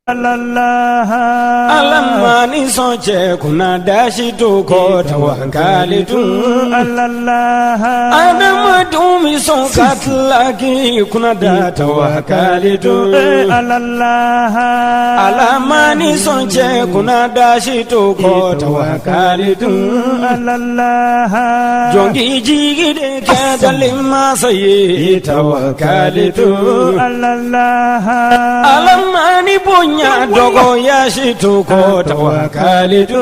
Ala ma ni sɔn cɛ kunna dasi to kɔ tawakalitu adamadenw bɛ sɔn ka tila k'i kunna da tawakalitu Ala ma ni sɔn cɛ kunna dasi to kɔ tawakalitu jɔn k'i jigi de kɛ dalen masa ye tawakalitu Ala ma ni bonya dɔgɔya si to kɔ tawakalitu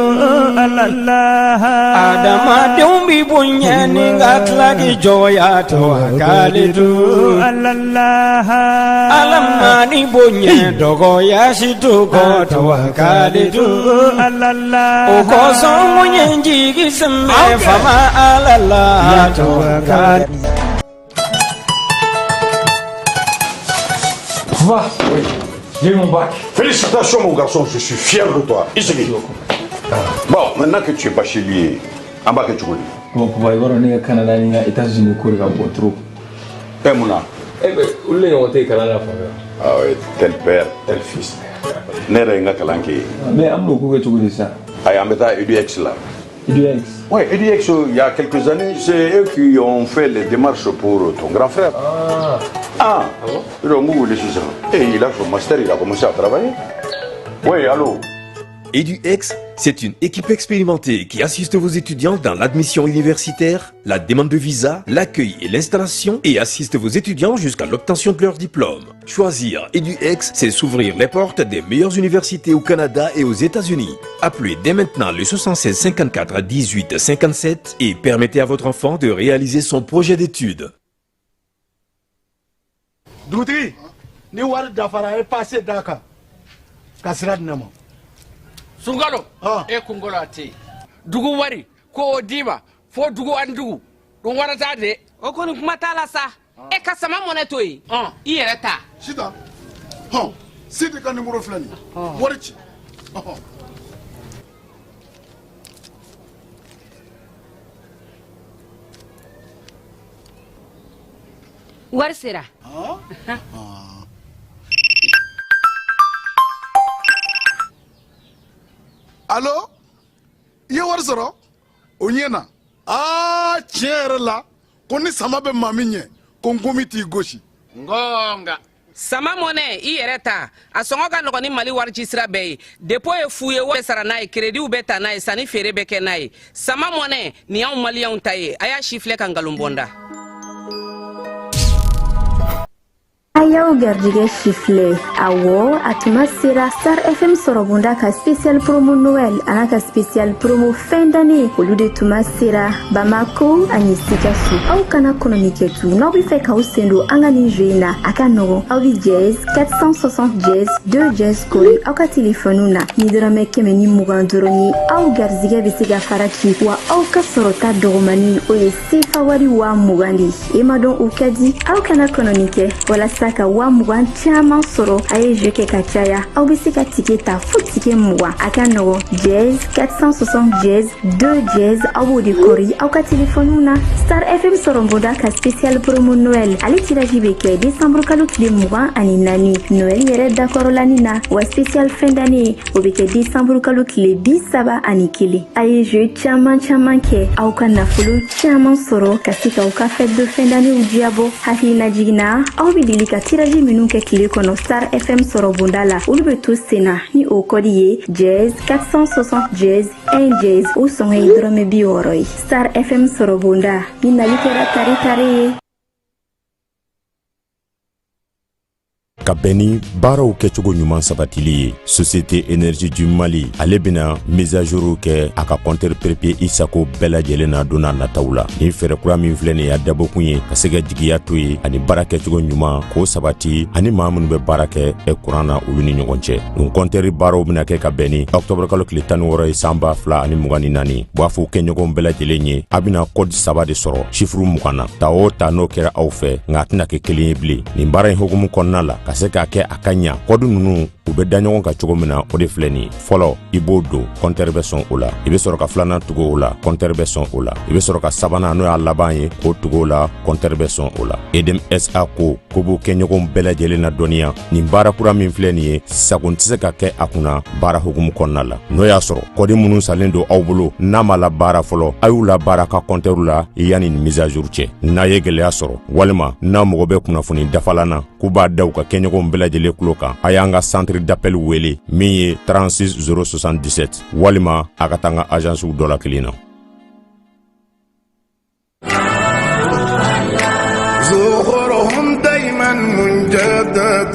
adamadenw bɛ bonya ni ka tila k'i jɔya tawakalitu Ala ma ni bonya dɔgɔya si to kɔ tawakalitu o kosɔn n ye n jigi sɛmɛ faama Ala la tawakalitu. Va. Oui. J'ai eu mon bac. Félicitations mon garçon, je suis fier de toi. Isigi. Bon, maintenant que tu es bachelier, an b'a kɛ cogo di? Bon, papa, i b'a dɔn ne ka Canada ni n ka États-Unis ko de ka bon trop. Eh mun na? Eh ben, olu de ɲɔgɔn tɛ yen kalan na fan fɛ. Ah oui, tel père, tel fils. Ne yɛrɛ ye n ka kalan kɛ yen. Mais an bɛn'o ko kɛ cogo di sisan? Ayi, an bɛ taa EDUX la. EDUX. Oui, EDUX, il y a quelques années, c'est eux qui ont fait les démarches pour ton grand frère. Ah. Ah, Ah bon? Donc, vous voulez ça. Et il a son master, il a commencé à travailler. Oui, allô? EduX, c'est une équipe expérimentée qui assiste vos étudiants dans l'admission universitaire, la demande de visa, l'accueil et l'installation et assiste vos étudiants jusqu'à l'obtention de leur diplôme. Choisir EduX, c'est s'ouvrir les portes des meilleures universités au Canada et aux États-Unis. Appelez dès maintenant le 76 54 18 57 et permettez à votre enfant de réaliser son projet d'études. Dugutigi, ni wari dafara, a ye passe d'a kan ka sira di ne ma. Sunkalo. Ah. E kunkolo a tɛ yen, dugu wari ko o d'i ma fo dugu ani dugu ɗum warata de. O kɔni, kuma t'a la sa. E ka sama mɔnɛ to yen, i yɛrɛ ta. Sitan hɔn, Sidi ka nimoro filɛ nin ye, wari ci ɔhɔn. Wari sera. Ah. Alo, i ye wari sɔrɔ, o ɲɛ na. Aa, tiɲɛ yɛrɛ la, ko ni sama bɛ maa min ɲɛ, ko nkomi t'i gosi. Ngonga. Sama mɔnɛ, i yɛrɛ ta, a sɔngɔ ka nɔgɔn ni Mali warici sira bɛɛ ye. Dépôt ye fu ye, wari bɛ sara n'a ye, créditw bɛ ta n'a ye, sanni feere bɛ kɛ n'a ye. Sama mɔnɛ nin y'anw maliyɛnw ta ye. A y'a si filɛ ka nkalon bɔnda. A y'aw garijɛgɛ sifilɛ. Awɔ, a tuma sera. Star FM sɔrɔbonda ka spécial promo Noël an'a ka spécial promo fin d'année, olu de tuma sera Bamako ani Sikaso. Aw kana kɔnɔni kɛ tu. N'aw be fɛ k'aw sen don an ka nin jeu in na, a ka nɔgɔn. Aw bi dièse 460 dièse 2 dièse kori aw ka telefɔniw na ni dɔrɔmɛ 120 dɔrɔn ye. Aw garijɛgɛ be se ka fara ci, wa aw ka sɔrɔta dɔgɔmani, o ye sefa wari 20 000 de ye. E ma dɔn, o ka di. Aw kana kɔnɔni kɛ. Walasa ka 20 000 caman sɔrɔ, a ye jeu kɛ ka caya. Aw be se ka ticket ta fo ticket 20. A ka nɔgɔn, dièse 460 dièse 2 dièse, aw b'o de kɔri aw ka telefɔniw na. Star FM sɔrɔbonda ka spécial promo Noël, ale tirage bɛ kɛ décembre kalo tile 24, Noël yɛrɛ dakɔrɔlani na, wa spécial fin d'année, o bɛ kɛ décembre kalo tile 31. A ye jeu caman caman kɛ, aw ka nafolo caman sɔrɔ ka se k'aw ka fête de fin d'année diyabɔ. Hakilina jiginna, aw bɛ deli ka tirage minnu kɛ tile kɔnɔ Star FM sɔrɔbonda la, olu bɛ to sen na ni o kɔdi ye dièse 460 dièse 1 dièse. O sɔngɔ ye dɔrɔmɛ 60 ye. Star FM sɔrɔbonda ni nali kɛra tare tare ye. Ka bɛn ni baaraw kɛcogo ɲuman sabatili ye, Société Énergie du Mali, ale bɛna mise à jour kɛ a ka compteur prépayé i sago bɛɛ lajɛlen na don n'a nataw la. Nin fɛɛrɛ kura min filɛ nin ye, a dabɔkun ye ka se ka jigiya to ye ani baara kɛcogo ɲuman k'o sabati ani maa minnu bɛ baara kɛ kuran na, olu ni ɲɔgɔn cɛ. Nin compteur baaraw bɛna kɛ ka bɛn ni octobre kalo tile 16 ye, san 2024. B'a fɔ kɛɲɔgɔn bɛɛ lajɛlen ye, a bɛna code saba de sɔrɔ chiffre 20 na. Ta o ta, n'o kɛra aw fɛ, nka a tɛna kɛ kelen ye bilen. Nin baara in hukumu kɔnɔna la, ka se k'a kɛ a ka ɲa, code ninnu U bɛ da ɲɔgɔn kan cogo min na, o de filɛ nin ye. Fɔlɔ, i b'o don, kɔntɛri bɛ sɔn o la. I bɛ sɔrɔ ka filanan tugu o la, kɔntɛri bɛ sɔn o la. I bɛ sɔrɔ ka sabanan, n'o y'a laban ye, k'o tugu o la, kɔntɛri bɛ sɔn o la. Edem SA ko ko b'u kɛɲɔgɔnw bɛɛ lajɛlen na dɔnniya nin baara kura min filɛ nin ye, sagon tɛ se ka kɛ a kunna baara hukumu kɔnɔna la. N'o y'a sɔrɔ kɔdi minnu salen don aw bolo n'a ma labaara fɔlɔ, a y'u labaara ka kɔntɛriw la yanni nin mise à jour cɛ. N'a ye gɛlɛya sɔrɔ walima n'a mago bɛ kunnafoni dafalan na, k'u b'a da u ka kɛɲɔgɔnw bɛɛ lajɛlen tulo kan, a y'an ka centre d'appel wele min ye 36 077, walima a ka taa an ka agencew dɔ la kelen na. زخرهم دايما مجدد.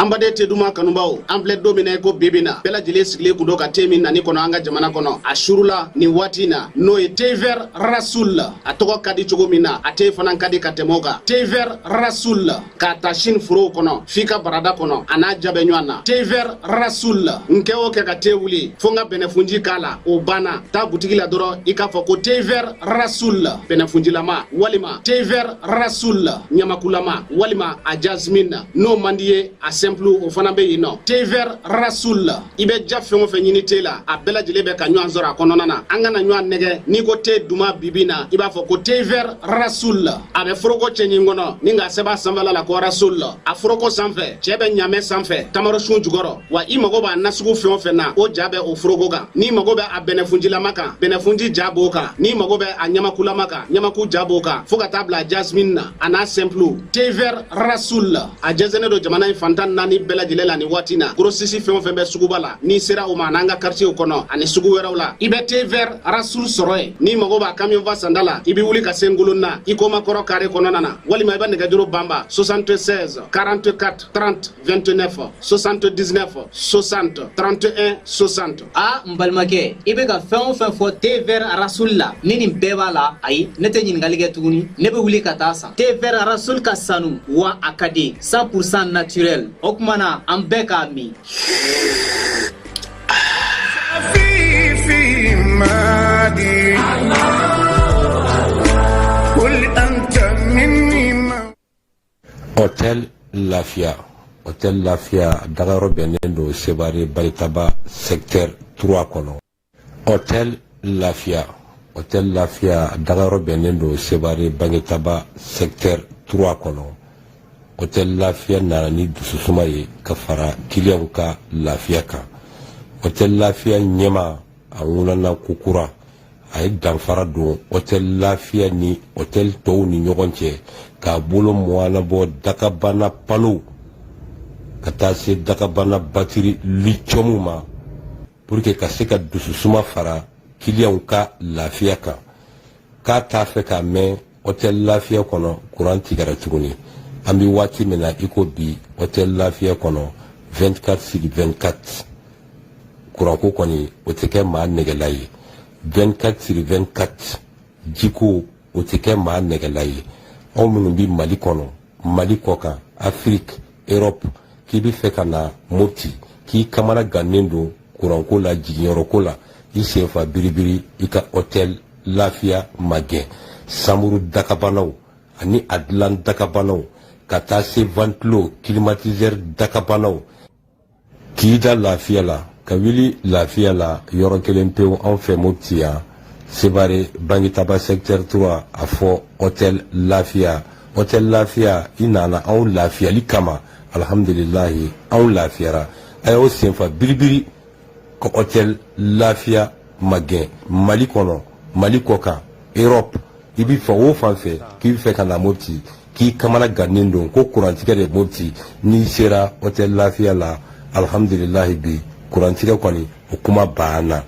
An baden te duman kanubaw, an filɛ don min na i ko bibi na, bɛɛ lajɛlen sigilen kun don ka te min nani kɔnɔ an ka jamana kɔnɔ a surula nin waati na, n'o ye thé vert Rasoul. A tɔgɔ ka di cogo min na, a te fana ka di ka tɛmɛ o kan. Thé vert Rasoul, k'a ta Chine forow kɔnɔ f'i ka barada kɔnɔ, a n'a ja bɛ ɲɔgɔn na. Thé vert Rasoul, n kɛ o kɛ ka te wuli fo n ka bɛnɛfunji k'a la, o banna. Taa butigi la dɔrɔn, i k'a fɔ ko thé vert Rasoul bɛnɛfunjilama, walima thé vert Rasoul ɲamakulama, walima a jasmine. N'o man di ye, a simple, o fana bɛ yen nɔ. Thé vert Rasoul, i bɛ ja fɛn o fɛn ɲini te la, a bɛɛ lajɛlen bɛ ka ɲɔgɔn sɔrɔ a kɔnɔna na. An kana ɲɔgɔn nɛgɛ. N'i ko te duman bibi na, i b'a fɔ ko thé vert Rasoul. A bɛ foroko cɛɲi kɔnɔ ni k'a sɛbɛn a sanfɛla la ko Rasoul. A foroko sanfɛ, cɛ bɛ ɲamɛ sanfɛ, tamarosun jukɔrɔ. Wa i mago b'a nasugu fɛn o fɛn na, o ja bɛ o foroko kan. N'i mago bɛ a bɛnɛfunjilama kan, bɛnɛfunji ja b'o kan. N'i mago bɛ a ɲamakulama kan, ɲamaku ja b'o kan, fo ka taa bila jasmine na, a n'a simple. Thé vert Rasoul, a jɛnsɛnnen don jamana in fan 14 bɛɛ lajɛlen la nin waati na. Grossiste fɛn o fɛn bɛ suguba la, n'i sera o ma, an'an ka quartier kɔnɔ ani sugu wɛrɛw la, i bɛ thé vert Rasoul sɔrɔ yen. N'i mago b'a camion fa sanda la, i bɛ wuli ka se Ngolonna i komakɔrɔ carré kɔnɔna na, walima i bɛ nɛgɛjuru banba 76 44 30 29, 79 60 31 60. A n balimakɛ, i bɛ ka fɛn o fɛn fɔ thé vert Rasoul la, ni nin bɛɛ b'a la, ayi, ne tɛ ɲininkali kɛ tuguni, ne bɛ wuli ka taa san. Thé vert Rasoul ka sanu wa a ka di, 100% naturel. O tuma na an bɛɛ k'a min. في مادي قل أنت مني ما Hôtel Lafia, Hôtel Lafia dagayɔrɔ bɛnnen don Sevare Baritaba secteur 3 kɔnɔ. Hôtel Lafia, Hôtel Lafia dagayɔrɔ bɛnnen don Sevare Banketaba secteur 3 kɔnɔ. Hôtel Lafia nana ni dususuma ye ka fara kiliyanw ka lafiya kan. Hôtel Lafia ɲɛma a ŋunana kokura, a ye danfara don Hôtel Lafia ni hôtel tɔw ni ɲɔgɔn cɛ, k'a bolo mɔnabɔ dakabana panow ka taa se dakabana batiri lithium ma, pour que ka se ka dususuma fara kiliyanw ka lafiya kan. K'a t'a fɛ k'a mɛn Hôtel Lafia kɔnɔ kuran tigɛra tuguni. An bɛ waati min na i ko bi, Hôtel Lafia kɔnɔ 24 sur 24, kuranko kɔni o tɛ kɛ maa nɛgɛla ye. 24 sur 24, jiko o tɛ kɛ maa nɛgɛla ye. Anw minnu bɛ Mali kɔnɔ, Mali kɔ kan, Afiriki, Europe, k'i bɛ fɛ ka na Mopti, k'i kamana gannen don kuranko la, jiginyɔrɔko la, i sen fa biribiri, i ka Hôtel Lafiya magɛn. Samuru dakabanaw ani a dilan dakabanaw ka taa se ventilo, climatiseur dakabanaw, k'i da lafiya la, ka wuli lafiya la, yɔrɔ kelen pewu anw fɛ Mopti yan, Sevare Bangitaba secteur 3, a fɔ Hôtel Lafiya. Hôtel Lafiya, i nana anw lafiyali kama, alhamdulilahi, anw lafiyara. A y'aw senfa biribiri ka Hôtel Lafiya magɛn. Mali kɔnɔ, Mali kɔ kan, Europe, i bɛ fɛ o fan fɛ k'i bɛ fɛ ka na Mopti, k'i kamana gannen don ko kurantigɛ de Mopti, n'i sera Hôtel Lafiya la, alhamdulilahi, bi kurantigɛ kɔni o kuma banna.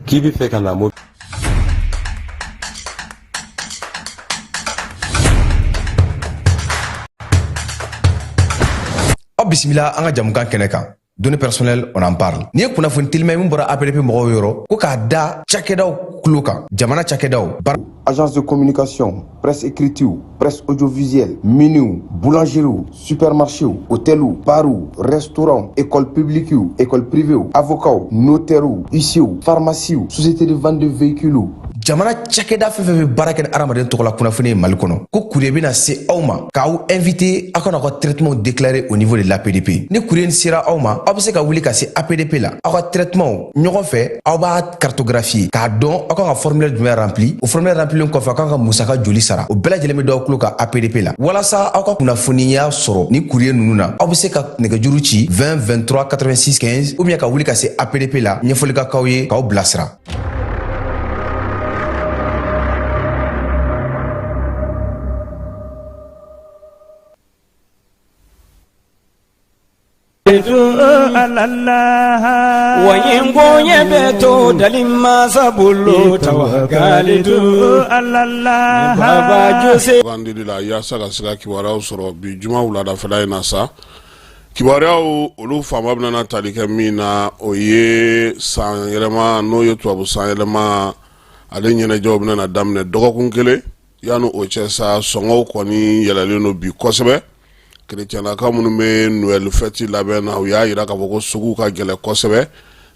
K'i bɛ fɛ ka na Mopti. Aw bisimila an ka jamukan kɛnɛ kan, Données personnelles, on en parle. N'i ye kunnafoni telima ye min bɔra APDP mɔgɔw yɔrɔ, ko k'a da cakɛdaw tulo kan. Jamana cakɛdaw, Agence de communication, presse écrite, presse audiovisuelle, miniw, boulangerie, supermarché, hôtel, bar, restaurant, école publique, école privée, avocats, notaires, huissiers, pharmacie, société de vente de véhicules. Jamana cakɛda fɛn fɛn bɛ baara kɛ ni hadamaden tɔgɔla kunnafoni ye Mali kɔnɔ, ko courrier bɛna se aw ma k'aw invité aw kana aw ka traitement déclaré au niveau de l'APDP. Ni courrier sera aw ma, aw bɛ se ka wuli ka se APDP la, aw ka traitement ɲɔgɔn fɛ, aw b'a cartographier k'a dɔn aw kan ka formulaire jumɛn rempli. O formulaire remplilen kɔfɛ, aw kan ka musaka joli sara, o bɛɛ lajɛlen bɛ d'aw tulo kan APDP la. Walasa aw ka kunnafoniya sɔrɔ ni courrier ninnu na, aw bɛ se ka nɛgɛjuru ci 20 23 86 15 ou bien ka wuli ka se APDP la, ɲɛfɔli ka k'aw ye k'aw bilasira. Wa ɲɛ bɛ to dali masa bolo, tawakalitu ala baba jose. Sugandili la yaasa ka se ka kibaruyaw sɔrɔ bi juma wuladafɛla in na sa, kibaruyaw olu fanba bɛna tali kɛ min na, o ye san yɛlɛma, n'o ye tubabu san yɛlɛma, ale ɲɛnajɛw bɛna daminɛ dɔgɔkun kelen. Yanni o cɛ sa, sɔngɔw kɔni yɛlɛlen don bi kosɛbɛ. Kerecɛnlaka minnu bɛ Noël fête labɛn na, u y'a jira k'a fɔ ko sugu ka gɛlɛn kosɛbɛ.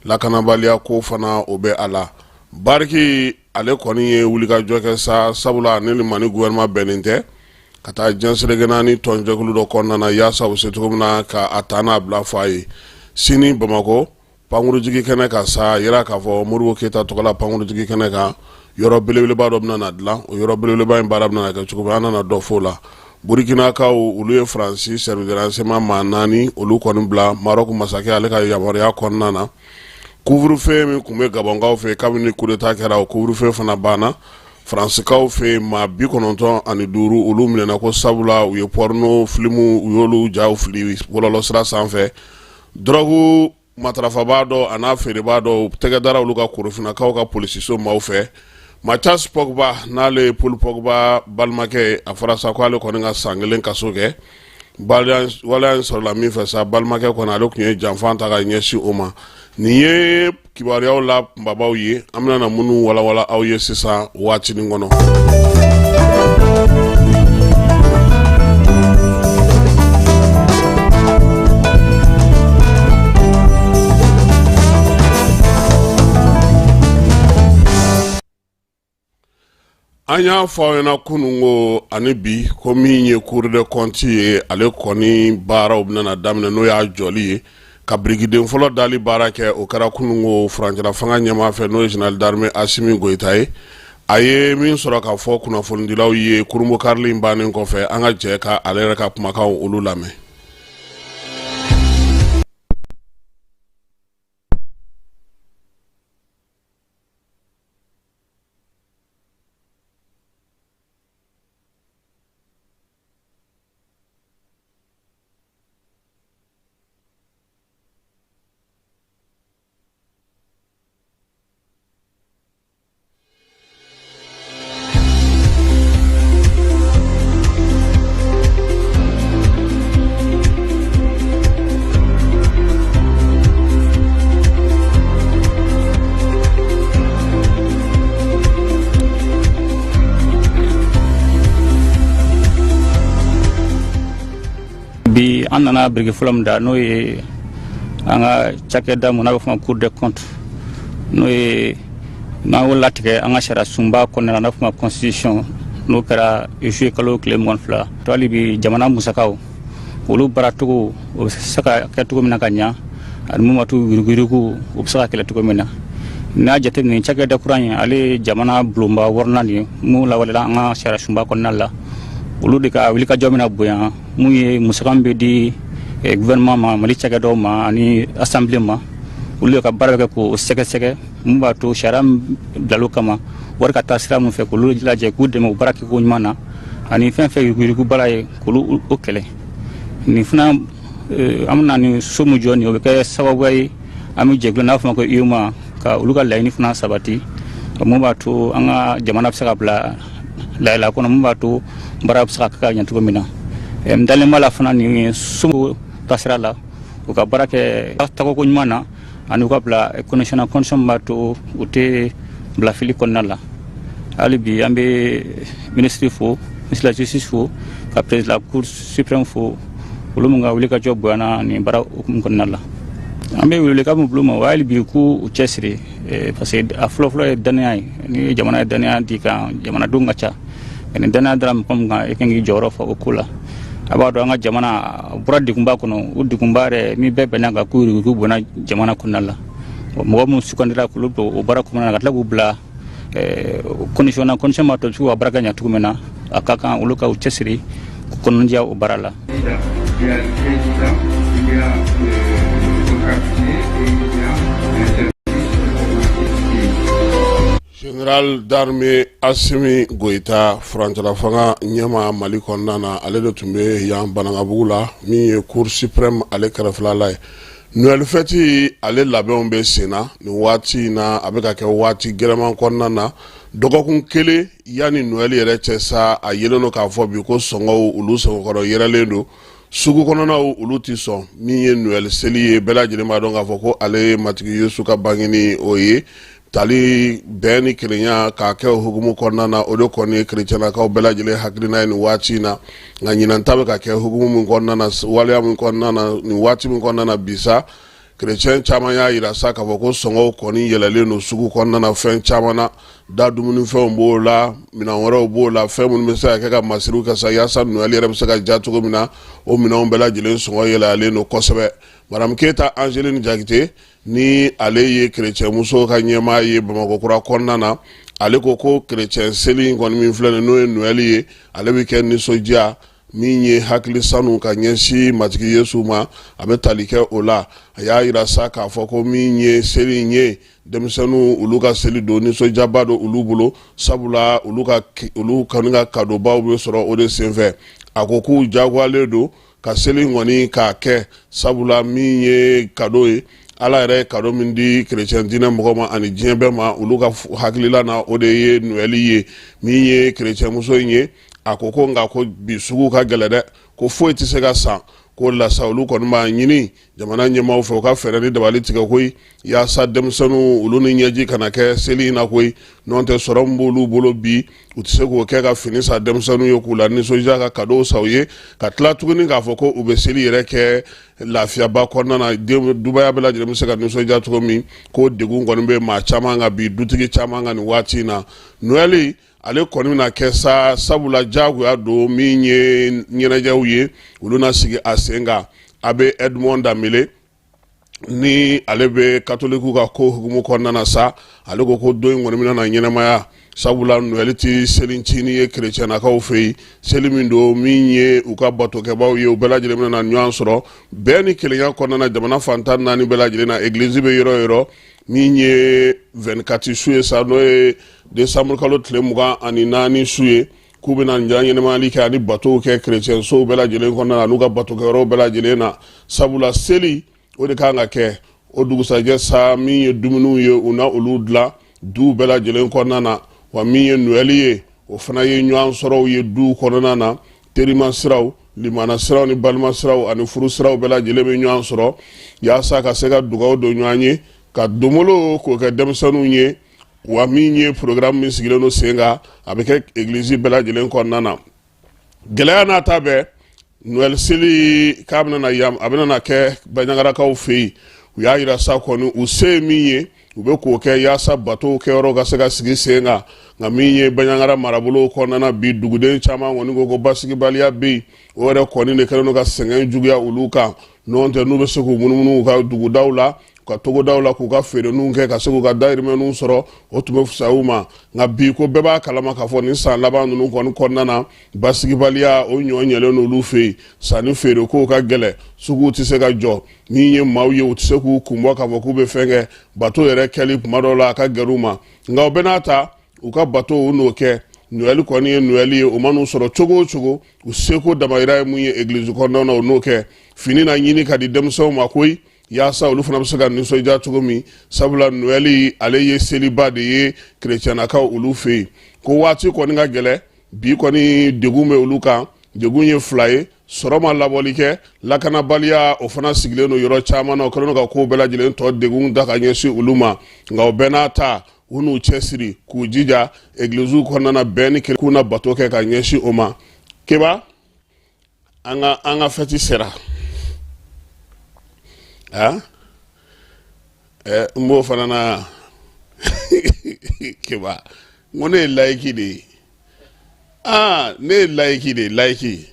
Lakanabaliya ko fana, o bɛ a la. Barrick, ale kɔni ye wulikajɔ kɛ sa, sabula ni Mali gouvernement bɛnnen tɛ ka taa diɲɛ seleke naani tɔnjɛkulu dɔ kɔnɔna na, yaasa u se cogo min na ka a ta n'a bila fɔ a ye. Sini Bamakɔ pankurujigi kɛnɛ kan sa, yira k'a fɔ Modibo Keyita tɔgɔla pankurujigi kɛnɛ kan, yɔrɔ belebeleba dɔ bɛna na dilan. O yɔrɔ belebeleba in baara bɛna kɛ cogo min, an nana dɔ fɔ o la. Burukinakaw, olu ye Faransi service de renseignement maa naani, olu kɔni bila Maroc masakɛ ale ka yamaruya kɔnɔna na. Couvre-feu min tun bɛ Gabɔnkaw fɛ kabini coup d'état kɛra, o couvre-feu fana banna. Faransikaw fɛ, maa 95, olu minɛna ko sabula u ye porno filimu, u y'olu jaw fili bɔlɔlɔsira sanfɛ. Dɔrɔgu matarafabaa dɔ a n'a feerebaa dɔ tɛgɛ dara olu ka Korofinakaw ka polisiso maaw fɛ. Mathias Pogba, n'ale ye Paul Pogba balimakɛ, a fɔra sa ko ale kɔni ka san 1 kaso kɛ. Waleya in sɔrɔla min fɛ sa, balimakɛ kɔni, ale tun ye janfan ta ka ɲɛsin o ma. Nin ye kibaruyaw la kunbabaw ye, an bɛna na minnu walawala aw ye sisan waatinin kɔnɔ. An y'a fɔ aw ɲɛna kunun ko ani bi ko min ye Cour des comptes ye, ale kɔni baaraw bɛna daminɛ, n'o y'a jɔli ye, ka birikiden fɔlɔ dali baara kɛ. O kɛra kunun ko furancɛla fanga ɲɛmaa fɛ, n'o ye général d'armée Assimi Goïta ye. A ye min sɔrɔ k'a fɔ kunnafonidilaw ye kurunbonkarili in bannen kɔfɛ, an ka jɛ ka ale yɛrɛ ka kumakan olu lamɛn. Bi an nana biriki fɔlɔ min da, n'o ye an ka cakɛda mun n'a bɛ fɔ ma Cour des comptes, n'o ye n'an y'o latigɛ an ka sariya sunba kɔnɔna la, n'a bɛ fɔ ma constitution, n'o kɛra juillet kalo tile 22. To hali bi jamana musakaw, olu baaracogo, o bɛ se ka kɛ cogo min na ka ɲa, ani mun b'a to yuruguyurugu, o bɛ se ka kɛlɛ cogo min na. N'a y'a jateminɛ, cakɛda kura in, ale ye jamana bulonba wɔɔrɔnan de ye mun lawaleyala an ka sariya sunba kɔnɔna la. Olu de ka wulikajɔ bɛna bonya mun ye musaka min bɛ di gouvernement ma, Mali cakɛdaw ma ani assemblée ma, olu de ka baara bɛ kɛ k'o sɛgɛsɛgɛ, mun b'a to sariya min bilal'o kama, wari ka taa sira mun fɛ, k'olu lajɛ, k'u dɛmɛ o baara kɛko ɲuman na, ani fɛn fɛn yuruguyurugu baara ye, k'olu o kɛlɛ. Nin fana, an bɛna nin so min jɔ nin, o bɛ kɛ sababu ye an bɛ jɛkulu n'a fɔ ma ko UEMOA, ka olu ka laɲini fana sabati, mun b'a to an ka jamana bɛ se ka bila layɛla kɔnɔ, mun b'a to baara bɛ se ka kɛ ka ɲɛ cogo min na. N dalen b'a la fana, nin so taasira la, u ka baara kɛ tagoko ɲuman na, ani u ka bila condition na, condition min b'a to u tɛ Bila fili kɔnɔna la, hali bi an bɛ minisiri fo, ministre de la justice fo, ka président de la cour suprême fo, olu mun ka wulikajɔ bonyana nin baara hukumu kɔnɔna la. An bɛ welewelekan min bila u ma, o hali bi k'u u cɛsiri, parce que a fɔlɔfɔlɔ ye danaya ye. Ni jamana ye danaya di kan, jamanadenw ka ca, ni danaya dara mɔgɔ min kan, e kan k'i jɔyɔrɔ fa o ko la. A b'a dɔn an ka jamana a bɔra degunba kɔnɔ, o degunba yɛrɛ min bɛɛ bɛnna kan k'u yuruguyurugu bɔnna jamana kɔnɔna la. Mɔgɔ minnu sugandira k'olu don o baara kɔnɔna na, ka tila k'u bila condition na, condition b'a to u bɛ se k'u ka baara kɛ ɲɛ cogo min na, a ka kan olu ka u cɛsiri k'u kɔnɔnajɛya o baara la. Général d'armée Assimi Goïta, furancɛlafanga ɲɛmaa Mali kɔnɔna na, ale de tun bɛ yan Banankabugu la, min ye Cour suprême ale kɛrɛfɛla la ye. Noël fête ale labɛnw bɛ sen na nin waati in na, a bɛ ka kɛ waati gɛlɛman kɔnɔna na, dɔgɔkun kelen yanni Noël yɛrɛ cɛ sa. A yelen don k'a fɔ bi ko sɔngɔw olu sɔngɔkɔrɔ yɛrɛlen don, sugu kɔnɔnaw olu tɛ sɔn. Min ye Noël seli ye, bɛɛ lajɛlen b'a dɔn k'a fɔ ko ale ye Matigi Yesu ka bangeni, o ye tali bɛn ni kelenya k'a kɛ o hukumu kɔnɔna na. O de kɔni ye kerecɛnakaw bɛɛ lajɛlen hakilina ye nin waati in na. Nka ɲinan ta bɛ ka kɛ hukumu min kɔnɔna na, waleya min kɔnɔna na nin waati min kɔnɔna na bi sa, kerecɛn caman y'a yira sa k'a fɔ ko sɔngɔw kɔni yɛlɛlen don sugu kɔnɔna na fɛn caman na, da dumunifɛnw b'o la, minɛn wɛrɛw b'o la, fɛn minnu bɛ se ka kɛ ka masiriw kɛ sa yaasa Noël yɛrɛ bɛ se ka diya cogo min na, o minɛnw bɛɛ lajɛlen sɔngɔ yɛlɛyalen don kosɛbɛ. Madame Keyita Angeline Jakite, ni ale ye kerecɛnmuso ka ɲɛmaa ye Bamakɔ kura kɔnɔna na, ale ko ko kerecɛn seli in kɔni min filɛ nin, n'o ye Noël ye, ale bɛ kɛ nisɔndiya min ye, hakili sanu ka ɲɛsin Matigi Yesu ma, a bɛ tali kɛ o la. A y'a yira sa k'a fɔ ko min ye seli in ye, denmisɛnninw olu ka seli don, nisɔndiyaba don olu bolo, sabula olu ka olu kɔni ka kadobaw bɛ sɔrɔ o de senfɛ. A ko k'u jagoyalen don ka seli kɔni k'a kɛ, sabula min ye kado ye, Ala yɛrɛ ye kado min di kerecɛn diinɛ mɔgɔ ma ani diɲɛ bɛɛ ma, olu ka hakilila na, o de ye Noël ye. Min ye kerecɛnmuso in ye, a ko ko nka ko bi sugu ka gɛlɛn dɛ, ko foyi tɛ se ka san. Ko lasa olu kɔni b'a ɲini jamana ɲɛmaaw fɛ u ka fɛɛrɛ ni dabali tigɛ koyi, yaasa denmisɛnninw olu ni ɲɛji kana kɛ seli in na koyi. N'o tɛ, sɔrɔ min b'olu bolo bi, u tɛ se k'o kɛ ka fini san denmisɛnninw ye k'u la nisɔndiya, ka kadow san u ye, ka tila tuguni k'a fɔ ko u bɛ seli yɛrɛ kɛ lafiyaba kɔnɔna na, dubaya bɛɛ lajɛlen bɛ se ka nisɔndiya cogo min. Ko degun kɔni bɛ maa caman kan bi, dutigi caman kan nin waati in na. Noël ale kɔni bɛna kɛ sa, sabula jagoya don. Min ye ɲɛnajɛw ye, olu na sigi a sen kan. Abbé Edmond Danbele, ni ale bɛ katolikiw ka ko hukumu kɔnɔna na sa, ale ko ko don in kɔni bɛna na ɲɛnamaya, sabula Noël tɛ seli ncinin ye kerecɛnakaw fɛ yen. Seli min don, min ye u ka batokɛbaaw ye, u bɛɛ lajɛlen bɛna na ɲɔgɔn sɔrɔ bɛn ni kelenya kɔnɔna na jamana fan 14 bɛɛ lajɛlen na, egilizi bɛ yɔrɔ o yɔrɔ. Min ye 24 su ye sa, n'o ye décembre kalo tile 24 su ye, k'u bɛna ɲɛnamayali kɛ ani batow kɛ kerecɛnsow bɛɛ lajɛlen kɔnɔna na n'u ka batokɛyɔrɔw bɛɛ lajɛlen na, sabula seli o de kan ka kɛ. O dugusajɛ sa, min ye dumuniw ye, u na olu dilan duw bɛɛ lajɛlen kɔnɔna na. Wa min ye Noël ye, o fana ye ɲɔgɔn sɔrɔw ye duw kɔnɔna na, terima siraw, limana siraw ni balima siraw ani furu siraw bɛɛ lajɛlen bɛ ɲɔgɔn sɔrɔ yaasa ka se ka dugaw don ɲɔgɔn ye, ka donbolo k'o kɛ denmisɛnninw ye. Wa min ye programme min sigilen don sen kan, a bɛ kɛ egilizi bɛɛ lajɛlen kɔnɔna na. Gɛlɛya n'a ta bɛɛ, Noël seli k'a bɛna na yan, a bɛna na kɛ Banjagarakaw fɛ yen. U y'a yira sa kɔni, u se ye min ye, u bɛ k'o kɛ yaasa batow kɛyɔrɔ ka se ka sigi sen kan. Nka min ye Banjagara marabolo kɔnɔna na bi, duguden caman kɔni ko ko basigibaliya bɛ yen. O yɛrɛ kɔni de kɛlen don ka sɛgɛn juguya olu kan. N'o tɛ, n'u bɛ se k'u munumunu u ka dugudaw la, u ka togodaw la, k'u ka feereniw kɛ, ka se k'u ka dayirimɛniw sɔrɔ, o tun bɛ fisaya u ma. Nka bi, ko bɛɛ b'a kalama k'a fɔ nin san laban ninnu kɔni kɔnɔna na, basigibaliya o ɲɔ ɲɛlen don olu fɛ yen. Sanni feere kow ka gɛlɛn, suguw tɛ se ka jɔ. Min ye maaw ye, u tɛ se k'u kun bɔ k'a fɔ k'u bɛ fɛn kɛ. Bato yɛrɛ kɛli kuma dɔw la, a ka gɛlɛn u ma. Nka o bɛɛ n'a ta, u ka bato, u n'o kɛ. Noël kɔni ye Noël ye, o man'u sɔrɔ cogo o cogo, u seko damayira ye mun ye egilizi kɔnɔna na, u n'o kɛ. Fini na ɲini ka di denmisɛnw ma koyi, yaasa olu fana bɛ se ka nisɔndiya cogo min, sabula Noël ale ye seliba de ye kerecɛnakaw olu fɛ yen. Ko waati kɔni ka gɛlɛn bi kɔni, degun bɛ olu kan. Degun ye fila ye: sɔrɔ ma labɔli kɛ, lakanabaliya o fana sigilen don yɔrɔ caman na. O kɛlen don ka kow bɛɛ lajɛlen tɔ degun da ka ɲɛsin olu ma. Nka o bɛɛ n'a ta, U n'u cɛsiri k'u jija egiliziw kɔnɔna na, bɛn ni k'u na bato kɛ ka ɲɛsin o ma. Keba, an ka fɛti sera. A n b'o fana na. Keba, n ko ne ye laïque de ye. Aa, ne ye laïque de ye, laïque.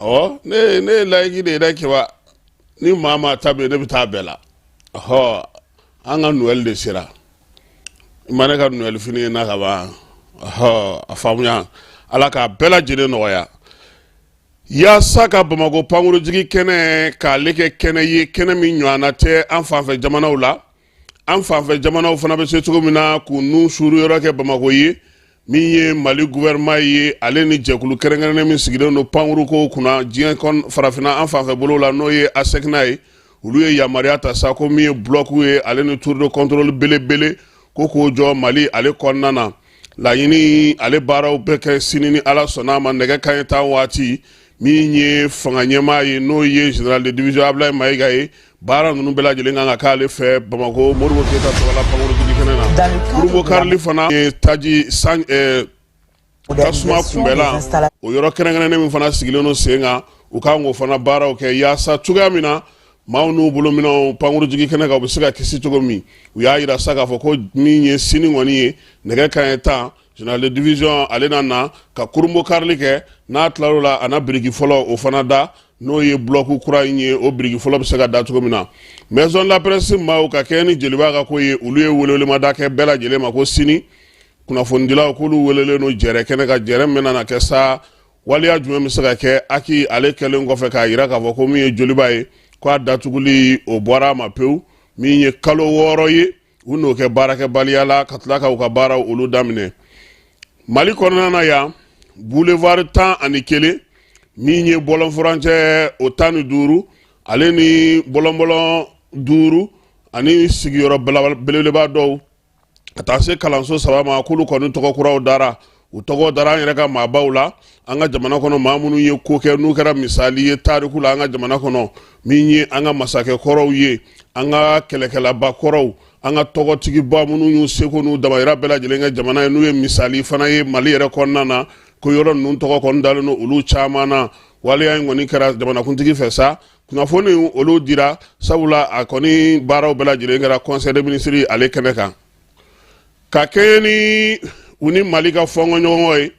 Ɔ, ne ye laïque de ye dɛ, Keba. Ni maa maa ta bɛ yen, ne bɛ taa bɛɛ la. Ɔhɔ, an ka Noël de sera. I ma ne ka Noël fini ye na ka ban. Ɔhɔ, a faamuya. Ala k'a bɛɛ lajɛlen nɔgɔya. Yaasa ka Bamakɔ pankurujigi kɛnɛ k'ale kɛ kɛnɛ ye, kɛnɛ min ɲɔgɔnna tɛ an fanfɛ jamanaw la, an fanfɛ jamanaw fana bɛ se cogo min na k'u nun suuru yɔrɔ kɛ Bamakɔ ye. Min ye Mali gouvernement ye, ale ni jɛkulu kɛrɛnkɛrɛnnen min sigilen don pankurukow kunna diɲɛ kɔnɔ, farafinna an fanfɛ bolo la, n'o ye ASECNA ye, olu ye yamaruya ta sa ko min ye bloc ye, ale ni tour de contrôle belebele, ko k'o jɔ Mali ale kɔnɔna na. Laɲini ale baaraw bɛ kɛ sini ni Ala sɔnna a ma, nɛgɛ kanɲɛ 10 waati. Min ye fanga ɲɛmaa ye, n'o ye général de division Ablaye Mayiga ye, baara ninnu bɛɛ lajɛlen kan ka k'ale fɛ Bamakɔ Modibo Keyita tɔgɔla pankurujigi kɛnɛ na. Kurunbonkarili fana ye taji san tasuma kunbɛlan, o yɔrɔ kɛrɛnkɛrɛnnen min fana sigilen don sen kan, u kan k'o fana baaraw kɛ yaasa cogoya min na maaw n'u bolominɛw pankurujigi kɛnɛ kan, u bɛ se ka kisi cogo min. U y'a yira sa k'a fɔ ko min ye sini kɔni ye, nɛgɛ kanɲɛ 10, général de division ale na na ka kurunbonkarili kɛ. N'a tilal'o la, a na biriki fɔlɔ o fana da, n'o ye bloc kura in ye, o biriki fɔlɔ bɛ se ka da cogo min na. Maison de la presse maaw ka kɛ ni Jeliba ka ko ye, olu ye welewelemada kɛ bɛɛ lajɛlen ma ko sini kunnafonidilaw k'olu welelen don jɛrɛ kɛnɛ kan. Jɛrɛ min bɛna kɛ sa, waleya jumɛn bɛ se ka kɛ aki ale kɛlen kɔfɛ k'a yira k'a fɔ ko min ye Joliba ye, ko a datuguli o bɔra a ma pewu, min ye kalo 6 ye u n'o kɛ baarakɛbaliya la, ka tila ka u ka baaraw olu daminɛ. Mali kɔnɔna na yan, boulevard 11, min ye bɔlɔnfurancɛ o 15, ale ni bɔlɔnbɔlɔn 5 ani sigiyɔrɔ belebeleba dɔw ka taa se kalanso 3 ma, k'olu kɔni tɔgɔ kuraw dara. U tɔgɔ dara an yɛrɛ ka maabaw la an ka jamana kɔnɔ, maa minnu ye ko kɛ n'u kɛra misali ye tariku la an ka jamana kɔnɔ, min ye an ka masakɛ kɔrɔw ye, an ka kɛlɛkɛlaba kɔrɔw, an ka tɔgɔtigiba minnu y'u seko n'u damayira bɛɛ lajɛlen kɛ jamana ye, n'u ye misali fana ye Mali yɛrɛ kɔnɔna na, ko yɔrɔ ninnu tɔgɔ kɔni dalen don olu caman na. Waleya in kɔni kɛra jamanakuntigi fɛ sa. Kunnafoni olu dira sabula a kɔni baaraw bɛɛ lajɛlen kɛra conseil des ministres ale kɛnɛ kan, ka kɛɲɛ ni u ni Mali ka fɔnkɔɲɔgɔnkɔ ye.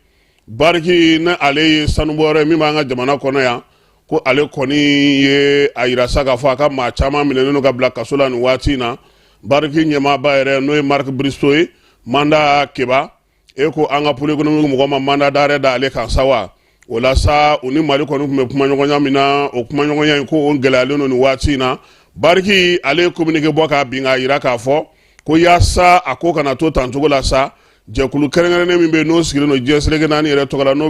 Barrick, ni ale ye sanubɔyɔrɔ ye min b'an ka jamana kɔnɔ yan, ko ale kɔni ye a yira sa k'a fɔ a ka maa caman minɛnen don ka bila kaso la nin waati in na. Barrick ɲɛmaaba yɛrɛ, n'o ye Mark Bristow ye, mandat Keba, e ko an ka pôle économique mɔgɔ ma mandat d'arrêt da ale kan sa wa. O la sa, u ni Mali kɔni tun bɛ kumaɲɔgɔnya min na, o kumaɲɔgɔnya in ko o gɛlɛyalen don nin waati in na. Barrick ale ye communiqué bɔ k'a bin k'a yira k'a fɔ ko yaasa a ko kana to tan cogo la sa, jɛkulu kɛrɛnkɛrɛnnen min bɛ yen, n'o sigilen don diɲɛ seleke naani yɛrɛ tɔgɔ la, n'o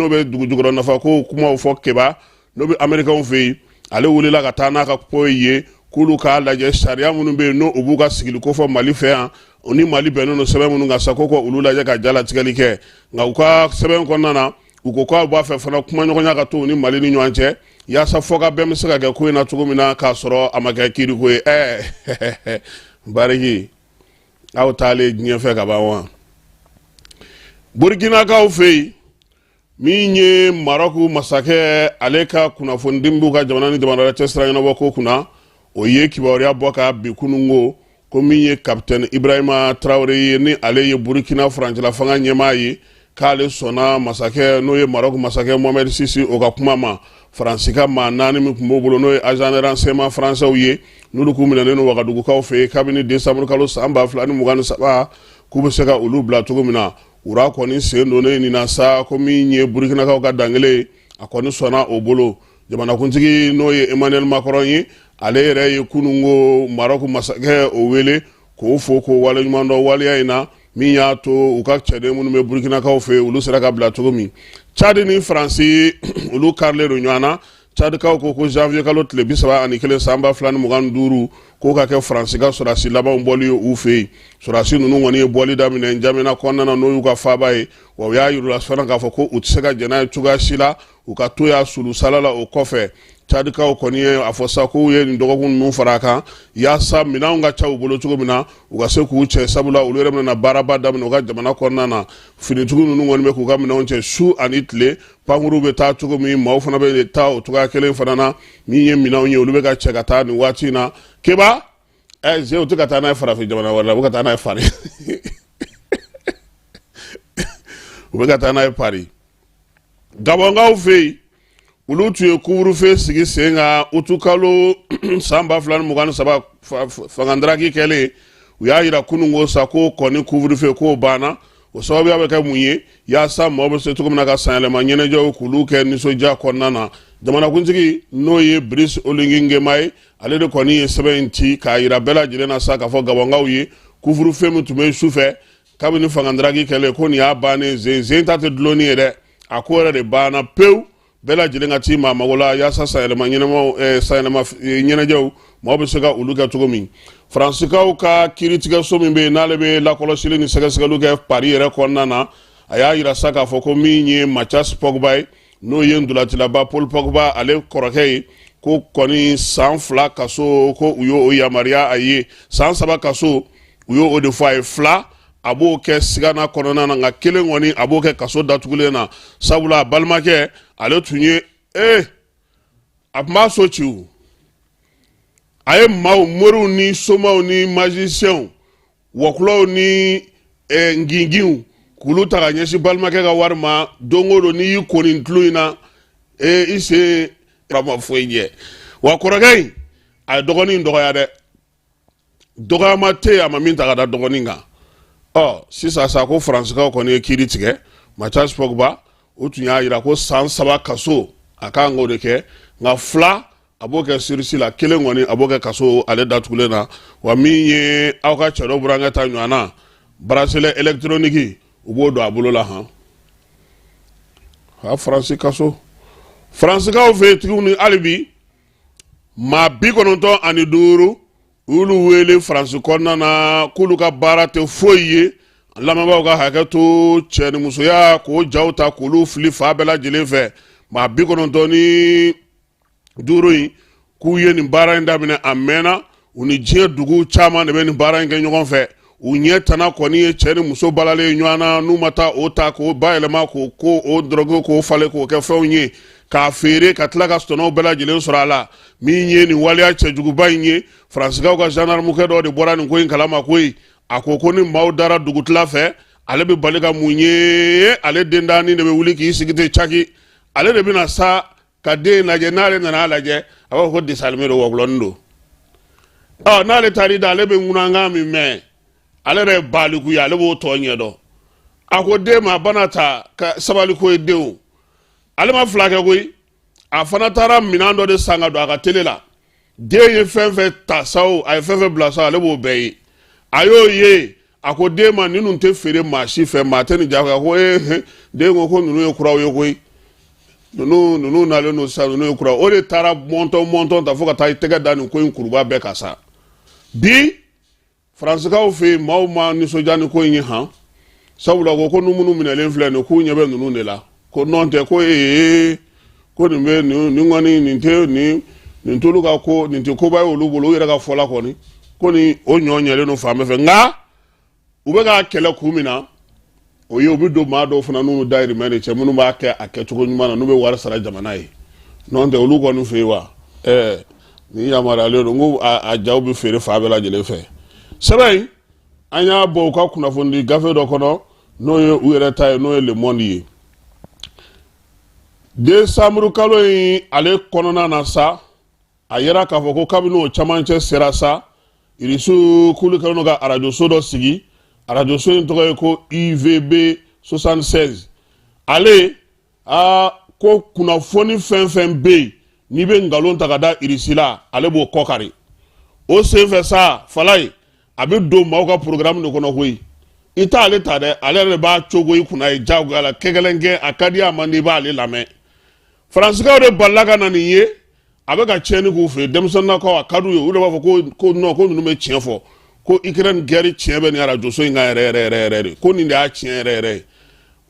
bɛ dugu jukɔrɔ nafa ko kumaw fɔ Keba, n'o bɛ Américains fɛ yen, ale wulila ka taa n'a ka ko ye k'olu k'a lajɛ sariya minnu bɛ yen, n'o u b'u ka sigili ko fɔ Mali fɛ yan, o ni Mali bɛnnen don sɛbɛn minnu kan sa, ko olu lajɛ ka jalatigɛli kɛ. Nka u ka sɛbɛn kɔnɔna na, u ko k'aw b'a fɛ fana kumaɲɔgɔnya ka to u ni Mali ni ɲɔgɔn cɛ, yaasa fɔ ka bɛn bɛ se ka kɛ ko in na cogo min na, k'a sɔrɔ a ma kɛ kiiriko ye. Ɛɛ, Barrick, aw taalen diɲɛ fɛ ka ban wa. Burkinakaw fɛ yen, min ye Marɔku masakɛ ale ka kunnafonidi b'u ka jamana ni jamana wɛrɛ cɛ sira ɲɛnabɔ ko kunna, o ye kibaruya bɔ ka bi kununko ko min ye kapitɛni Ibrahima Tarawele ye, ni ale ye Burukina furancɛla fanga ɲɛmaa ye, k'ale sɔnna masakɛ, n'o ye Marɔku masakɛ Mohamed VI, o ka kuma ma. Faransi ka maa naani min tun b'o bolo, n'o ye agent de renseignement français ye, n'olu k'u minɛnen don Wagadugukaw fɛ yen kabini décembre kalo san 2023, k'u bɛ se ka olu bila cogo min na. Wura kɔni sen donnen nin na sa, ko min ye Burukinakaw ka dankelen ye, a kɔni sɔnna o bolo. Jamanakuntigi, n'o ye Emmanuel Macron ye, ale yɛrɛ ye kununko Marɔku masakɛ o wele k'o fo k'o waleɲuman dɔn waleya in na min y'a to u ka cɛden minnu bɛ Burukinakaw fɛ, olu sera ka bila cogo min. Cadi ni Faransi, olu karilen don ɲɔgɔn na. Cadikaw ko ko janvier kalo tile 31 san 2025, k'o ka kɛ Faransi ka sɔrɔdasi labanw bɔli ye u fɛ yen. Sɔrɔdasi ninnu kɔni ye bɔli daminɛ Njamena kɔnɔna na, n'o y'u ka faaba ye. Wa u y'a yir'u la fana k'a fɔ ko u tɛ se ka jɛn n'a ye cogoya si la u ka to y'a sulusala la. O kɔfɛ, Cadikaw kɔni ye a fɔ sa k'u ye nin dɔgɔkun ninnu fara a kan yaasa minɛnw ka ca u bolo cogo min na u ka se k'u cɛ, sabula olu yɛrɛ bɛna baaraba daminɛ u ka jamana kɔnɔna na. Finitigiw ninnu kɔni bɛ k'u ka minɛnw cɛ su ani tile, pankuruw bɛ taa cogo min, maaw fana bɛ taa o cogoya kelen fana na. Min ye minɛnw ye, olu bɛ ka cɛ ka taa nin waati in na. Keba ze, u tɛ ka taa n'a ye farafin jamana wɛrɛ la, u bɛ ka taa n'a ye Paris, u bɛ ka taa n'a ye Paris. Gabɔnkaw fɛ yen, olu tun ye couvre-feu sigi sen kan utukalo san 2023 fangadaraki kɛlen. U y'a jira kunun ko sa ko kɔni couvre-feu k'o banna. O sababuya bɛ kɛ mun ye? Yaasa maaw bɛ se cogo min na ka sanyɛlɛma ɲɛnajɛw k'olu kɛ nisɔndiya kɔnɔna na. Jamanakuntigi, n'o ye Brice Oligui Nguema ye, ale de kɔni ye sɛbɛn in ci k'a jira bɛɛ lajɛlen na sa k'a fɔ Gabɔnkaw ye, couvre-feu min tun bɛ su fɛ kabini fangadaraki kɛlen, ko nin y'a bannen. Zen zen ta tɛ dulonni ye dɛ, a ko yɛrɛ de banna pewu. Bɛɛ lajɛlen ka t'i maa mago la yaasa sanyɛlɛma ɲɛnamaw sanyɛlɛma ɲɛnajɛw maaw bɛ se ka olu kɛ cogo min. Faransikaw ka kiiritigɛso min bɛ yen, n'ale bɛ lakɔlɔsili ni sɛgɛsɛgɛliw kɛ Paris yɛrɛ kɔnɔna na, a y'a jira sa k'a fɔ ko min ye Mathias Pogba ye, n'o ye ntolacilaba Paul Pogba ale kɔrɔkɛ ye, ko kɔni san 2 kaso, ko u y'o yamaruya a ye. San 3 kaso, u y'o de fɔ a ye. 2, a b'o kɛ sigana kɔnɔna na, nka kelen kɔni, a b'o kɛ kaso datugulen na, sabula a balimakɛ ale tun ye a tun b'a so ci. O a ye maaw, moriw ni somaw ni magicienw, wɔkulɔw ni nginginw, k'olu ta ka ɲɛsin balimakɛ ka wari ma. Don o don, n'i y'i ko nin tulu in na, i sen ma foyi ɲɛ. Wa kɔrɔkɛ in, a ye dɔgɔnin dɔgɔya dɛ, dɔgɔyama tɛ yen a ma min ta ka da dɔgɔnin kan. Ɔ sisan sa, ko Faransikaw kɔni ye kiiri tigɛ Mathias Pogba, o tun y'a jira ko san 3 kaso a kan k'o de kɛ, nka 2, a b'o kɛ sursis la, kelen kɔni, a b'o kɛ kaso ale datugulen na. Wa min ye aw ka cɛ dɔ burankɛ ta ɲɔgɔn na, bracelet électronique, u b'o don a bolo la. Han a Faransi kaso, Faransikaw fɛ yen tuguni hali bi, maa 95, u y'olu wele Faransi kɔnɔna na k'olu ka baara tɛ foyi ye, lamɛnbaaw ka hakɛ to, cɛ ni musoya, k'o jaw ta k'olu fili fan bɛɛ lajɛlen fɛ. Maa 95 in, k'u ye nin baara in daminɛ a mɛnna, u ni diɲɛ dugu caman de bɛ nin baara in kɛ ɲɔgɔn fɛ. U ɲɛ tana kɔni ye cɛ ni muso balalen ɲɔgɔn na, n'u ma taa o ta k'o bayɛlɛma, k'o ko o dɔrɔgu k'o falen k'o kɛ fɛnw ye k'a feere ka tila ka tɔnɔw bɛɛ lajɛlen sɔrɔ a la. Min ye nin waleya cɛjuguba in ye, Faransikaw ka gendarmukɛ dɔ de bɔra nin ko in kalama koyi. A ko ko ni maaw dara dugutila fɛ, ale bɛ bali ka mun ye? Ale dendanin de bɛ wuli k'i sigi ten caki, ale de bɛna sa ka den lajɛ. N'ale nana a lajɛ, a b'a fɔ ko desalime don, wɔkulɔnin don. Ɔ n'ale taar'i da, ale bɛ ŋunankan min mɛn, ale yɛrɛ ye baliku ye, ale b'o tɔ ɲɛdɔn. A ko den ma, bana ta ka sabali ko ye denw. Ale ma fila kɛ koyi, a fana taara minɛn dɔ de san ka don a ka tele la. Den ye fɛn fɛn ta sa o, a ye fɛn fɛn bila sa, ale b'o bɛɛ ye. A y'o ye, a ko den ma, ninnu tɛ feere maa si fɛ, maa tɛ nin jagoya. Ko ee, den ko ko ninnu ye kuraw ye koyi, ninnu nalen don sisan, ninnu ye kuraw. O de taara mɔntɔn mɔntɔn ta fo ka taa i tɛgɛ da nin ko in kuruba bɛɛ kan sa. Bi Faransikaw fɛ yen, maaw ma nisɔndiya ni ko in ye han, sabula ko minnu minɛlen filɛ nin, k'u ɲɛ bɛ ninnu de la, ko nɔn tɛ ko ee, ko nin bɛ nin kɔni, nin tɛ nin t'olu ka ko, nin tɛ koba ye olu bolo. U yɛrɛ ka fɔla kɔni, ko ni o ɲɔ ɲɛlen don fan bɛɛ fɛ, nka u bɛ k'a kɛlɛ kun min na, o ye u bɛ don maa dɔw fana n'u dayirimɛ de cɛ, minnu b'a kɛ a kɛcogo ɲuman na, n'u bɛ wari sara jamana ye. N'o tɛ, olu kɔni fɛ yen wa, nin yamaruyalen don ko a jaw bɛ feere fan bɛɛ lajɛlen fɛ. Sɛbɛn in, an y'a bɔ u ka kunnafonidi gafe dɔ kɔnɔ, n'o ye u yɛrɛ ta ye, n'o ye Le Monde ye. Décembre kalo in ale kɔnɔna na sa, a yera k'a fɔ ko kabini o camancɛ sera sa, Irisiw k'olu kɛlen don ka arajoso dɔ sigi. Arajoso in tɔgɔ ye ko IVB 76. Ale aa ko kunnafoni fɛn fɛn bɛ yen n'i bɛ nkalon ta ka da Irisi la, ale b'o kɔ kari. O senfɛ sa, Falaye, a bɛ don maaw ka programme de kɔnɔ koyi. I t'ale ta dɛ, ale yɛrɛ de b'a cogo i kunna ye jagoya la, kɛkɛlɛnkɛ, a ka di a man di, i b'ale lamɛn. Faransikaw de balila ka na nin ye, a bɛ ka tiɲɛni k'u fɛ yen. Denmisɛnninnakaw, a ka d'u ye, olu de b'a fɔ ko non, ko ninnu bɛ tiɲɛ fɔ, ko Ukraine guerre tiɲɛ bɛ nin arajoso in kan yɛrɛ yɛrɛ yɛrɛ yɛrɛ de, ko nin de y'a tiɲɛ yɛrɛ yɛrɛ ye.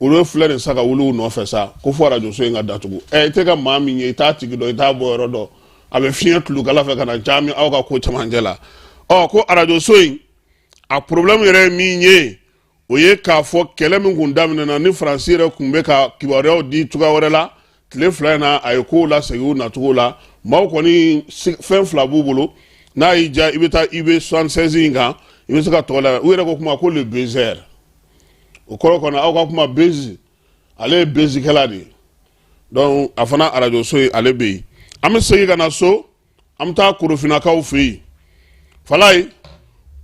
Olu filɛ nin sa ka wuli u nɔfɛ sa ko fo arajoso in ka datugu. Ɛ, i tɛ ka maa min ye, i t'a tigi dɔn, i t'a bɔ yɔrɔ dɔn, a bɛ fiɲɛ tulukala fɛ ka na jaami aw ka ko camancɛ la. Ɔ, ko arajoso in a problème yɛrɛ ye min ye, o ye k'a fɔ kɛlɛ min kun daminɛna ni Faransi yɛrɛ kun bɛ ka kibaruyaw di cogoya wɛrɛ la tile 2 in na, a ye kow lasegin u nacogo la. Maaw kɔni, fɛn fila b'u bolo. N'a y'i diya, i bɛ taa UB 76 in kan, i bɛ se ka tɔgɔ la. U yɛrɛ ko kuma ko le buzzer, o kɔrɔ kɔnɔ aw ka kuma buzz, ale ye buzzkɛla de ye. Donc a fana arajoso ye, ale bɛ yen. An bɛ segin ka na so, an bɛ taa Korofinakaw fɛ yen. Falaye,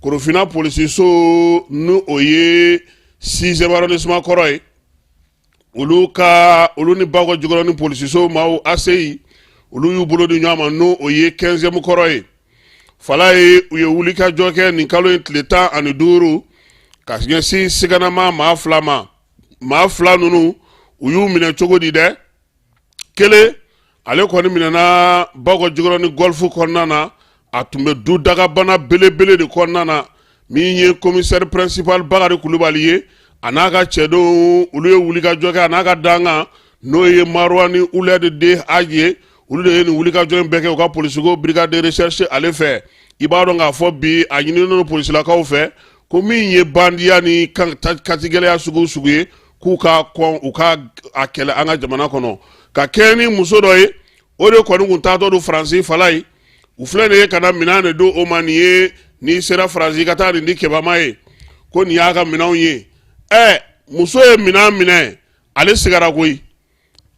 Korofina polisiso, ni o ye sixième arrondissement kɔrɔ ye, olu ka olu ni Bakɔ Jikɔrɔni polisiso maaw ACI, olu y'u bolo di ɲɔgɔn ma, n'o o ye 15e kɔrɔ ye. Falaye, u ye wulikajɔ kɛ nin kalo in tile 15 ka ɲɛsin siganama maa fila ma. Maa fila ninnu, u y'u minɛ cogo di dɛ? Kelen, ale kɔni minɛna Bakɔ Jikɔrɔni Golf kɔnɔna na. A tun bɛ du dagabana belebele de kɔnɔna na. Min ye commissaire principal Bakari Kulubali ye, a n'a ka cɛdenw, olu ye wulikajɔ kɛ, a n'a ka dankan, n'o ye Maruwani Ulɛdi de Aji ye. Olu de ye nin wulikajɔ in bɛɛ kɛ u ka polisiko brigade de recherche ale fɛ. I b'a dɔn k'a fɔ bi a ɲininen don polisilakaw fɛ ko min ye bandiya ni katigɛlɛya sugu sugu ye, k'u ka kɔn u ka a kɛlɛ an ka jamana kɔnɔ. Ka kɛɲɛ ni muso dɔ ye, o de kɔni kun taatɔ don Faransi. Falaye, u filɛ nin ye ka na minɛn de don o ma. Nin ye, n'i sera Faransi, ka taa nin di kebama ye, ko nin y'a ka minɛnw ye. Ɛ, muso ye minɛn minɛ, ale sigara koyi.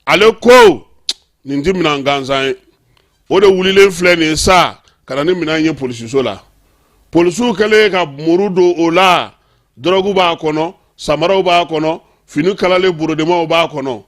Ale ko nin tɛ minɛn gansan ye. O de wulilen filɛ nin ye sa ka na ni minɛn ye polisiso la. Polisiw kɛlen ka muru don o la, dɔrɔgu b'a kɔnɔ, samaraw b'a kɔnɔ, fini kalalen borodemaw b'a kɔnɔ.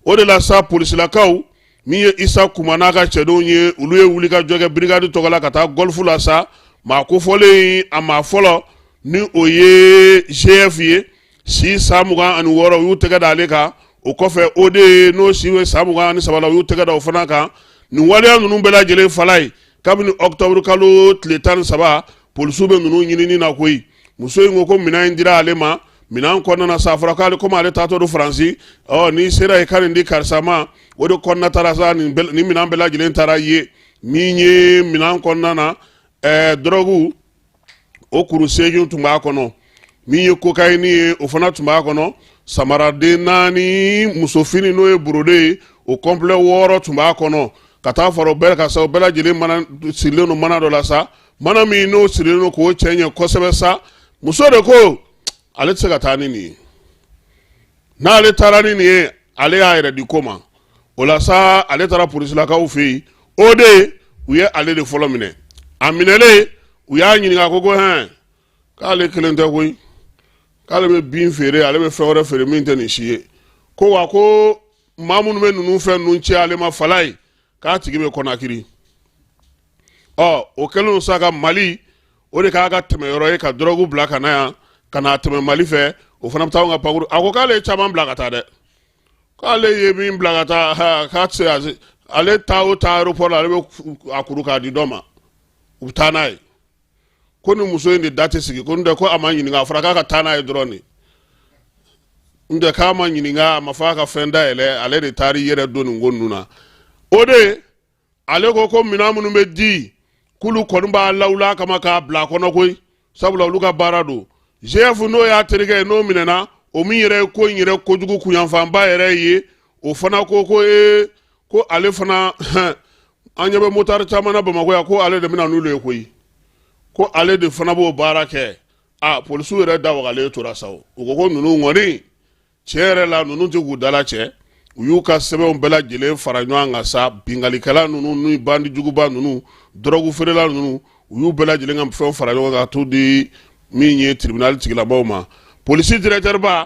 O de la sa, polisilakaw, min ye Isa Kuma n'a ka cɛdenw ye, olu ye wulikajɔ kɛ brigade tɔgɔ la ka taa Golf la sa. Maa kofɔlen, a maa fɔlɔ, ni o ye GF ye, si san 26, u y'u tɛgɛ da ale kan. O kɔfɛ, OD, n'o si bɛ san 23 la, u y'u tɛgɛ da o fana kan. Nin waleya ninnu bɛɛ lajɛlen, Falaye, kabini octobre kalo tile 13, polisiw bɛ ninnu ɲinini na koyi. Muso in ko ko minɛn in dira ale ma. Minɛn kɔnɔna na sa, a fɔra k'ale, komi ale taatɔ don Faransi, ɔ, n'i sera yen, ka nin di karisa ma. O de kɔnɔna taara sa, nin minɛn bɛɛ lajɛlen taara ye. Min ye minɛn kɔnɔna na, dɔrɔgu o kuru 8 tun b'a kɔnɔ. Min ye kokayini ye, o fana tun b'a kɔnɔ. Samaraden naani, musofini n'o ye borode ye, o complet 6 tun b'a kɔnɔ. Ka taa fara o bɛɛ kan sa, o bɛɛ lajɛlen mana sirilen don mana dɔ la sa, mana min n'o sirilen don k'o cɛ ɲɛ kosɛbɛ sa. Muso de ko ale tɛ se ka taa ni nin ye. N'ale taara ni nin ye, ale y'a yɛrɛ di ko ma. O la sa, ale taara polisilakaw fɛ yen. O de, u ye ale de fɔlɔ minɛ. A minɛlen, u y'a ɲininka ko hɛn, k'ale kelen tɛ koyi, k'ale bɛ bin feere, ale bɛ fɛn wɛrɛ feere min tɛ nin si ye. Ko wa ko maa minnu bɛ ninnu fɛn ninnu ci ale ma, Falaye, k'a tigi bɛ Kɔnakiri. Ɔ, o kɛlen sa ka Mali o de k'a ka tɛmɛyɔrɔ ye ka dɔrɔgu bila ka na yan, ka n'a tɛmɛ Mali fɛ. O fana bɛ taa anw ka pakuru. A ko k'ale ye caman bila ka taa dɛ, k'ale ye min bila ka taa, k'a tɛ se ale taa o taa aéroport la, ale bɛ a kuru k'a di dɔ ma, u bɛ taa n'a ye. Ko ni muso in de da tɛ sigi ko n tɛ, ko a ma ɲininka, a fɔra k'a ka taa n'a ye dɔrɔn de. N tɛ k'a ma ɲininka, a ma fɔ a ka fɛn dayɛlɛ, ale de taara i yɛrɛ don nin ko ninnu na. O de ale ko minɛn minnu bɛ di, k'olu kɔni b'a lawula kama k'a bila a kɔnɔ koyi, sabula olu ka baara don. GF, n'o y'a terikɛ ye, n'o minɛna, o min yɛrɛ ye ko in yɛrɛ kojugu kunyanfanba yɛrɛ ye, o fana ko ee, ko ale fana, an ɲɛ bɛ motari caman na Bamakɔ yan, ko ale de bɛna n'olu ye koyi, ko ale de fana b'o baara kɛ. A polisiw yɛrɛ da wagalen tora sa. U ko ninnu kɔni, tiɲɛ yɛrɛ la, ninnu tɛ k'u dala cɛ. U y'u ka sɛbɛnw bɛɛ lajɛlen fara ɲɔgɔn kan sa. Binkalikɛla ninnu ni bandijuguba ninnu, dɔrɔgu feerela ninnu, u y'u bɛɛ lajɛlen ka fɛnw fara ɲɔgɔn kan ka t'u di min ye tribunal tigilamɔgɔw ma. Polisi directeur ba